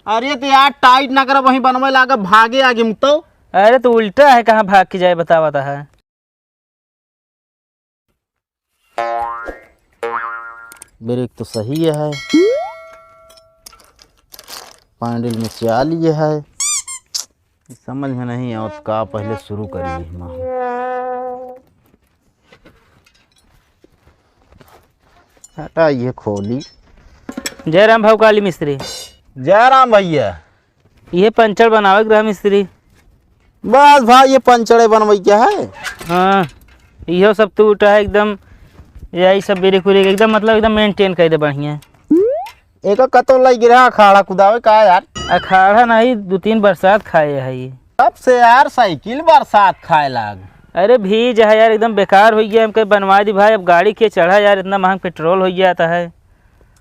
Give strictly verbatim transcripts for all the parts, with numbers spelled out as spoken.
अरे तो यार, टाइट ना कर, वहीं बनवे लागे, भागे आगे मुतो। अरे तो उल्टा है, कहाँ भाग के जाए, बतावा तो है। ब्रेक तो सही है, पैडल में चाल ये है, समझ में नहीं आवत का पहले शुरू करिए हम। हटा ये खोली। जय राम भवकाली मिस्त्री। जय राम भैया। ये पंचर बनावे के रहा मिस्त्री। बस भाई, ये पंचरे बनवै के है। हाँ, इहो सब टूटा है एकदम। यही सब बिरिक उरिक एकदम, मतलब, एकदम मेंटेन कर दे बढ़िया। एका कतो लग रहा अखाड़ा कुदावे का यार? अखाड़ा नहीं, दो तीन बरसात खाए है ये। तब से यार साइकिल बरसात खाए लाग। अरे भीज है यार, एकदम बेकार हो गया। हमके बनवा दी भाई, अब गाड़ी के चढ़ा यार, इतना महंग पेट्रोल हो गया था है।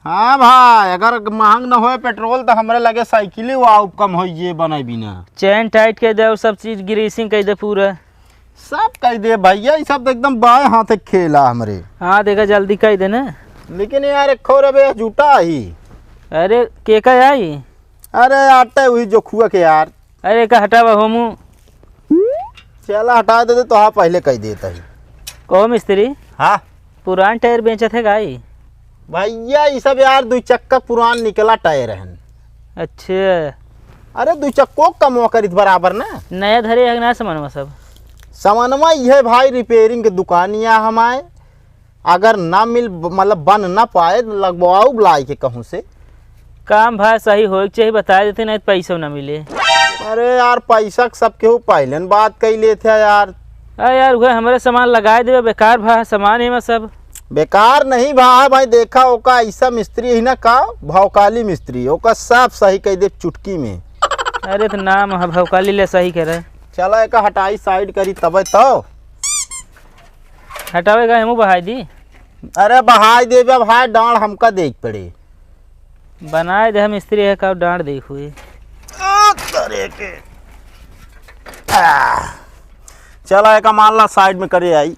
हाँ भाई, अगर महंग न होए पेट्रोल तो हमरे लगे साइकिल ही वाव कम हो ये बने बिना। चेन टाइट कर दे और सब चीज ग्रीसिंग कर दे पूरा। सब कह दे भैया, ये सब तो एकदम बाएं हाथ के खेला हमरे। हाँ, देखा, जल्दी कह देना। लेकिन यार, एक खोर अबे जुटा ही। अरे, के का आई? अरे, आटे हुई जोखुआ के यार। अरे, का हटावा हो मुँह। चला, हटा दे, तो हाँ, पहले कह देता ही। कहो मिस्त्री। हाँ। पुरान टायर बेचत है का ई? भैया, ये सब यार, दो चक्का पुरान निकला टायर हन। अच्छा। अरे, दो चक्को कमवा करित बराबर ना। नया धरे है ना सामानवा सब? सामानवा ये भाई, रिपेयरिंग के दुकानिया हमारे, अगर ना मिल, मतलब, बन ना पाए, तो लगवाओ बुलाई के कहूँ से। काम भाई सही होए के चाहिए, बता देते, नहीं तो पैसा ना मिले। अरे यार, पैसा के सब केहू पहले न बात कही लेते हैं यार। अरे यार, वह हमारे सामान लगाए देवे, बेकार भा सामान है सब। बेकार नहीं भा है भाई, देखा ओका ऐसा मिस्त्री है ना का, भौकाली मिस्त्री, ओका साफ सही कह दे चुटकी में। अरे तो नाम है भौकाली, ले सही करे। चला, एका हटाई, साइड करी तबे तो। हटावे का हमू बहाई दी। अरे बहाई देबे भाई, डांड हमका देख पड़े। बनाए दे हम मिस्त्री है का डांड देख हुई। आ, तरे के। आ, चला एका मान ला साइड में करे आई।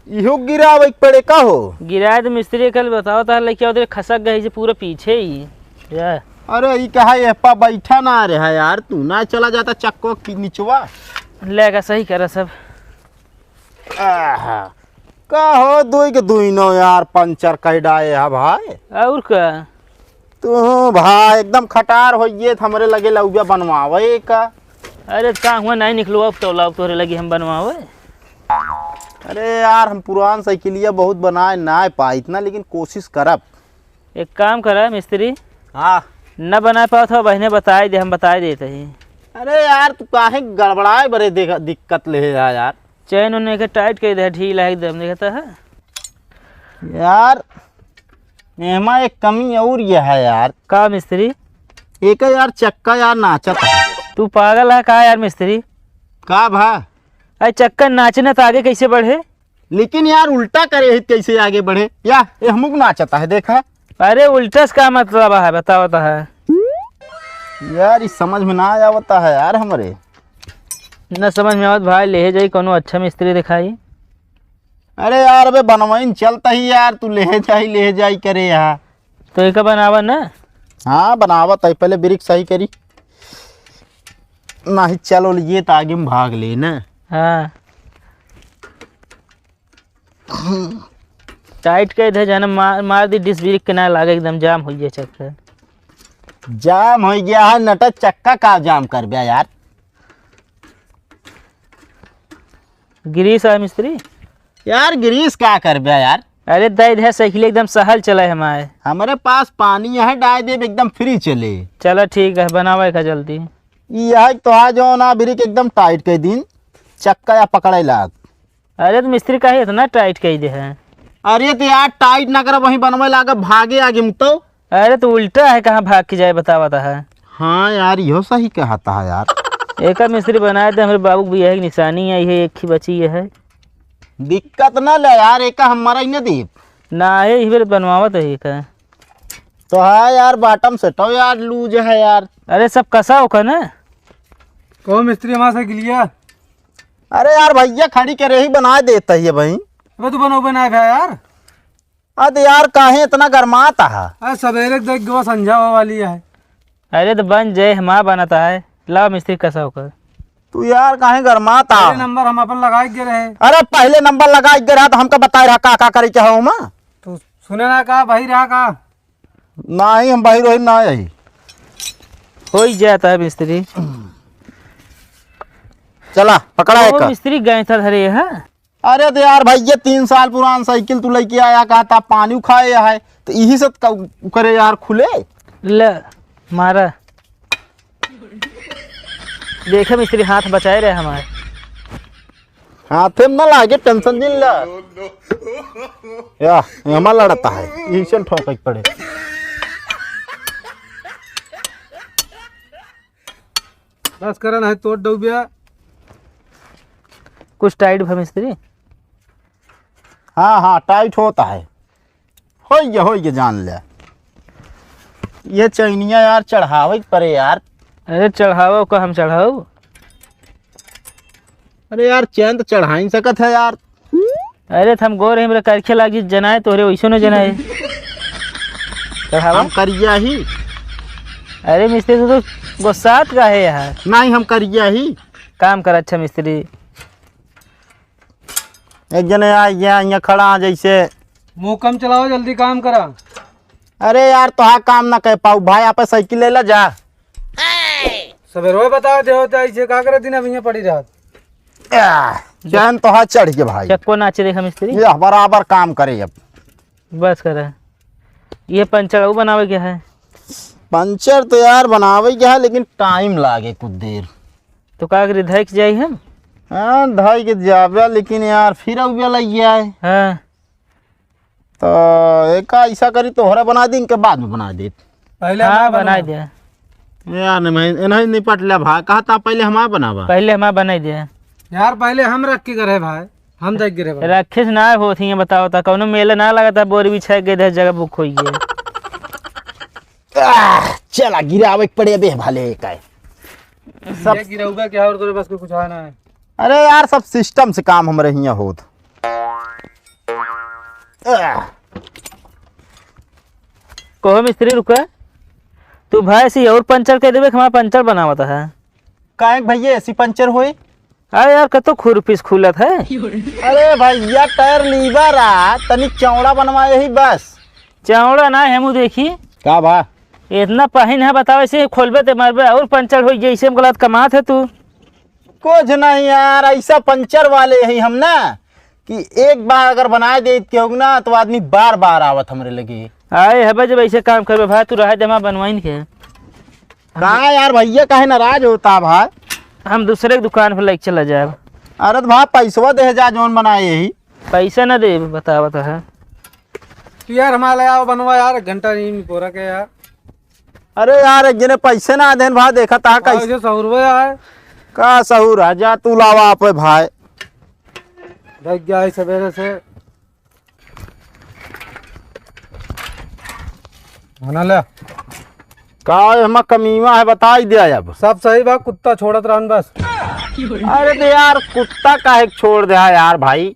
इहो गिरावे के पड़े का हो? गिराए तो मिस्त्री कल बताओ तार लेके उधर खसक गई से पूरा पीछे ही। या। अरे ई कहा ये पा बैठा ना रहा यार, तू ना चला जाता चक्को की निचवा। लेगा सही करा सब। आहा, का हो दुई के दुई नौ यार पंचर कह डाए है भाई। और का? तू भाई एकदम खटार होइए त हमरे लगे लउबिया बनवावे का। अरे का हुआ नहीं निकलो अब तो लाओ तोरे लगे हम बनवावे। अरे यार हम पुरान साइकिलिया बहुत बनाए ना पाइत ना, लेकिन कोशिश करब। एक काम करा मिस्त्री। हाँ। न बनाए पाओ तो बहने बताए दे, हम बताए देते ही। अरे यार तू काहे गड़बड़ाए बरे देख, दिक्कत ले है यार। चैन उन्हें के टाइट कर दे, ढीला एकदम, देखता है। यार, एमा एक कमी और ये है यार। का मिस्त्री? एक यार चक्का यार नाचत है। तू पागल है का यार मिस्त्री? का भा? अरे चक्का नाचने तो आगे कैसे बढ़े? लेकिन यार उल्टा करे ही कैसे आगे बढ़े? या, ये हमको नाचता है, देखा। अरे उल्टा से का मतलब है, बताओ तो है। यार, इस समझ में ना आवता है यार हमरे। न समझ में आवत भाई, ले जाई कोनो अच्छा मिस्त्री दिखाई। अरे यार, अबे बनवाइन चलता ही यार, तू ले जाई, ले जाई करे यहाँ। तो एका बनावा ना। हाँ, बनावत है, पहले ब्रेक सही करी। नहीं, चलो, ये तो आगे में भाग ले ना। हाँ। टाइट कर दे, जाना मार, मार दी डिस्क ब्रेक के ना लागे, एकदम जाम हो गया चक्का। जाम हो गया है, नटा चक्का का जाम कर दिया यार। ग्रीस है मिस्त्री? यार ग्रीस का कर दिया यार। अरे दे दे, साइकिल एकदम सहल चले हमारे। हमारे पास पानी है, डाल दे एकदम फ्री चले। चलो ठीक है, बनावे का जल्दी। यह तो आ जाओ ना, ब्रेक एकदम टाइट कर दीन, चक्का या पकड़े लाग। अरे तो मिस्त्री काहे इतना टाइट कह दे है? अरे तो यार टाइट ना कर, वहीं बनवे लागे, भागे आगे मुतो। अरे तो उल्टा है, कहाँ भाग के जाए बतावा तो है। हाँ यार, यो सही कहता है यार। एका मिस्त्री बनाए दे, हमरे बाबू के बियाह की निशानी है, ये एक ही बची है। दिक्कत ना ले यार, एका हम मराई ना दीप। ना है, इही बेर बनवावत है एका। तो हाँ यार, bottom set हो यार, loose है यार। अरे सब कसा होका ना। कहो मिस्त्री, हमारा साइकिलिया। अरे यार भैया, खड़ी करे ही बना देता है भाई। तबे तू बनोबे ना भैया यार। अरे यार, काहे इतना गरमात हा? अरे सवेरे के देख गवा, संझा होवे वाली है। अरे तो बन जाए, हमार बनत है। लाओ मिस्त्री कसा ओकर। तू यार काहे गरमात हा? पहले नंबर हम अपन लगाए के रहे। अरे पहले नंबर लगाए के रहा तो हमका बताए रहा का का करे के हो मा? तू सुने ना का, भाई रहा का? नाही, हम बाहिर ओहिर ना आई। हो ही जाता है मिस्त्री। चला, पकड़ा ओ एक। मिस्त्री गैंठा धरे है। अरे तो यार भाई, ये तीन साल पुरान साइकिल तू लेके आया, कहा था पानी उखाए है, तो यही से क-, करे यार खुले। ले, मारा। देखे मिस्त्री, हाथ बचाए रहे हमारे। हाथे में ना लागे, टेंशन जिन ला। या, ये हमार लड़ता है, इसे ठोके के पड़े। बस करन है, तोड़ डूबिया। कुछ टाइट भा मिस्त्री। हाँ, हाँ, टाइट होता है। होइगे, होइगे, जान ले। ये चैनिया यार चढ़ावे के परे यार। अरे चढ़ावो का हम चढ़ाऊ? अरे यार चैन तो चढ़ा ही सकत है यार। अरे त हम गोर हमरे करखे लागी जनाए तोहरे वैसे न जनाए। चढ़ावा। हम करिया ही। अरे मिस्त्री तू तो गुस्सात का है यार। नहीं हम करिया ही। काम कर अच्छा मिस्त्री। एक जने आ गया, यहाँ खड़ा जैसे। मुंह कम चलाओ, जल्दी काम करा। अरे यार, तोहार काम ना कर पाऊ भाई, आप साइकिल ले ला जा। सवेरे बताओ दे होते ऐसे का करे, दिन अब यहाँ पड़ी रहत। आ, चैन तोहार चढ़ के भाई। चक्को नाचे देखा मिस्त्री। ये बराबर काम करे अब। बस करे। ये पंचर ऊ बनावे के है। पंचर तो यार बनावे के है, लेकिन टाइम लागे कुछ देर। तो का करी, धइ के जाई हम? हाँ, धइ के जाबे, लेकिन यार फिर अउबे लग जाए। हाँ। तो एक ऐसा करी, तोहरा बना दी, इनके बाद में बना दे। पहले हाँ, हमारा बना बना। दे। यार नहीं, इन्हें निपट ले भाई, कहा था पहले हमारा बनावा। पहले हमारा बनाई दे। यार पहले हम रख के करे भाई, हम देख गिरे भाई। रखे से ना होत ही, बताओ ता कौनो मेला ना लगा था, बोरी बिछाए गए दस जगह बुक होई गए। आह, चला गिरावे के पड़े बे भाले का है। सब ये गिराउबा क्या और तोरे बस के कुछ आना है। अरे यार, सब सिस्टम से काम हमरे हियाँ होत। आह। कहो मिस्त्री रुका, तू भाई से और पंचर कर देबे, हमारा पंचर बनावत है। काहे भैया, ऐसी पंचर होए? अरे यार, कतो खुरपीस खुलत है। अरे भैया, टायर लीवर आ, तनी चौड़ा बनवाए ही बस। चौड़ा ना है, मुँह देखी। का भा? इतना पहिन है, बताओ, ऐसे खोलबे ते मरबे और पंचर हो जाए, इसे हमको लगा कमात है तू। कुछ नहीं यार, ऐसा पंचर वाले ही हम ना कि एक बार अगर बनाए देत केहू ना, तो आदमी बार बार आवत हमरे लगे। आए हबे जब ऐसे काम करबे भाई, तू रहे दे हमार बनवाइन के। कहाँ यार, भैया काहे नाराज होता भाई? हम दूसरे के दुकान पर लेके चला जाए। अरे तो भाई, पैसवा दे जा, जौन बनाए यही। पैसा ना दे, बतावत है। तू यार हमारा ले आओ बनवा यार, एक घंटा नहीं निपोरा के यार। अरे यार, एक जने पैसे ना देन भाई, देखा ता कैसे। कैसे सहूर हुआ है? का सहूर है, जा तू लावा आप भाई। देख गया है सवेरे से। बना ले। का एमा कमीवा है, बताई दिया अब। सब सही बा, कुत्ता छोड़त रहन बस। अरे तो यार, कुत्ता काहे के छोड़ दे है यार भाई?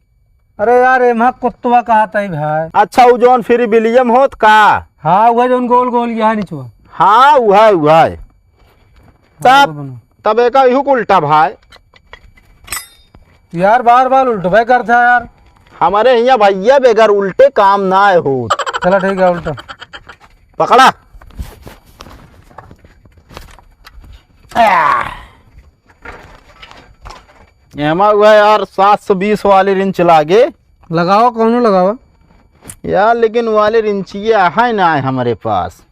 अरे यार, एमा कुत्तवा कहा तई भाई। अच्छा, उ जौन फ्री विलियम होत का? हाँ, वह जौन गोल गोल यहाँ निचवा। हाँ, वह, वह। तब, बना। तब एका इहू के उल्टा भाई। यार, बार बार उल्टबे करता है यार। हमारे हियाँ भैया, बेगर उल्टे काम ना आए हो। चला ठीक है, उल्टा। पकड़ा। आह। एमा हुआ यार, सात सौ बीस वाली रिंच लागे। लगावा, कौनो लगावा। यार, लेकिन वाले रिंचिए है ना है हमारे पास।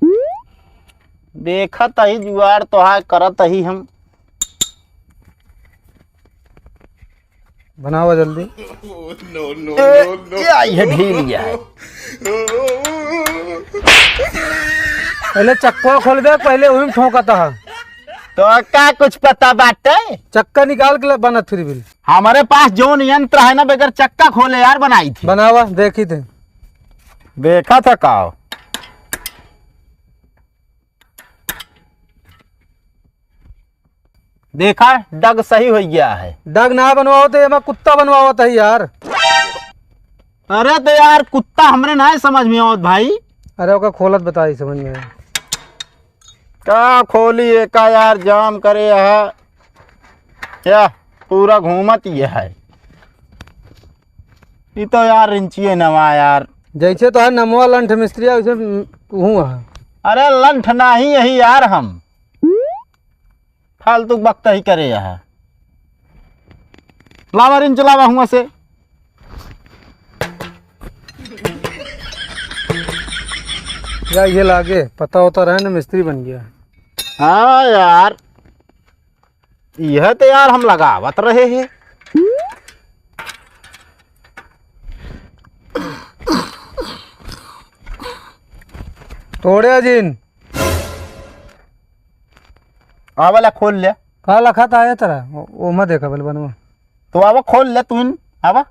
देखत ही जुआड़ तोहार, करत ही हम। बनावा जल्दी। ए, ये आई है ढील, ये है। पहले चक्का खोल दे, पहले वही में ठोंकता है। तो का कुछ पता बाटे? चक्का निकाल के ले, बनत फिर भी। हमारे पास जौन यंत्र है ना, बगैर चक्का खोले यार बनाई थी। बनावा, देखी थे। देखा था का? देखा, डग सही हो गया है। डग ना बनवाओ तो एमा कुत्ता बनवावत है यार। अरे तो यार, कुत्ता हमरे नाहीं समझ में आवत भाई। अरे ओका खोलत बताई समझ में आए। का खोली एका यार, जाम करे है। या पूरा घूमत ही है। ई तो यार रिंचिए नवा यार। जैसे तो है नमवा लंठ मिस्त्री है, वैसे हूँ है। अरे लंठ नाहीं यही यार हम। फालतू बकता ही करे यहाँ। लावा रिंच लावा हुआ से। या ये लागे, पता होता रहे ना, मिस्त्री बन गया। हाँ यार, यह तो यार हम लगावत रहे हैं। तोड़े जिन। आवा ला खोल ले। का लखा था आया तेरा? ओ, ओ मत देखा बल बनवा। तो आवा खोल ले तू इन, आवा।